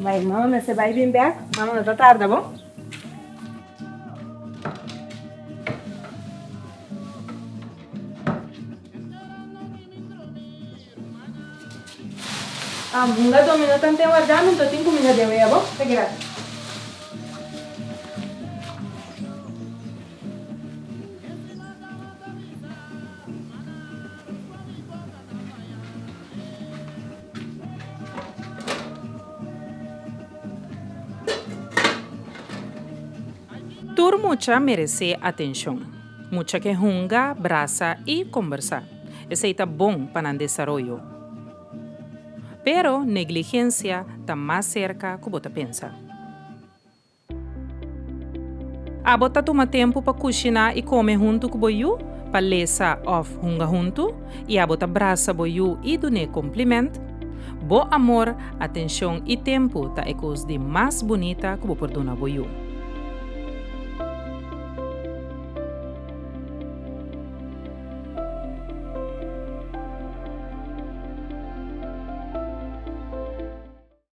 Bai, mama mester bai bin bek. Mama no ta tarda, bo? Hunga domino tanten warda mi no tin cuminda den wea bo. Ta gratis. Tur mucha meresé atenshon. Mucha ke hunga, brasa i kombersá. Esei ta bon pa nan desaroyo. Pero negligensia ta mas serka ku bo ta pensa. Abo ta tuma tempu pa kushiná i kome huntu ku bo yu, pa lesa òf hunga huntu, i abo ta brasa bo yu i dun'é kompliment? Bo amor, atenshon i tempu ta e kos di mas bunita ku bo por duna bo yu.